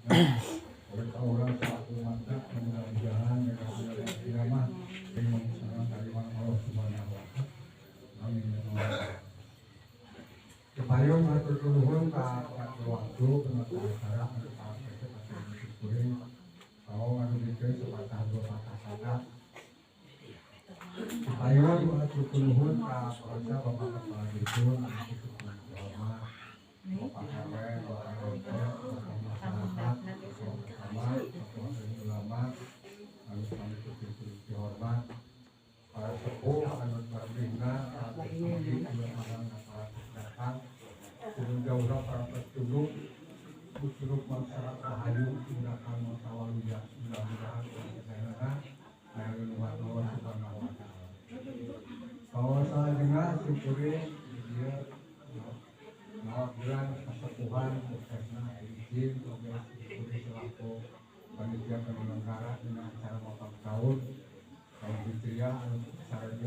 Oleh urang selaku umatna mudah-mudahan ya mah yang kalimat Allah Subhanahu wa Ta'ala. Amin ya Allah. Kepayun hatur nuhun ka waktu penata acara anu ka kuring kau anu dikeun sepatah dua patah kata. Kepayun hatur nuhun ka bangsa Bapak Kepala Dusun anu terhormat, Bapak RW, Bapak RT, Bapak masyarakat, Bapak agama, Bapak ulama anu sami dihormat, para sepuh anu terbina datang turun jauh, para petunjuk petunjuk masyarakat rahayu tindakan masawaluya. Mudah-mudahan saya Allah Subhanahu wa Ta'ala. Bahwa salajengna syukuri dia ngawakilan kesepuhan suksesna izin oge syukuri selaku panitia penyelenggara dina acara Mapag Tahun Tahun Hijriah anu sareng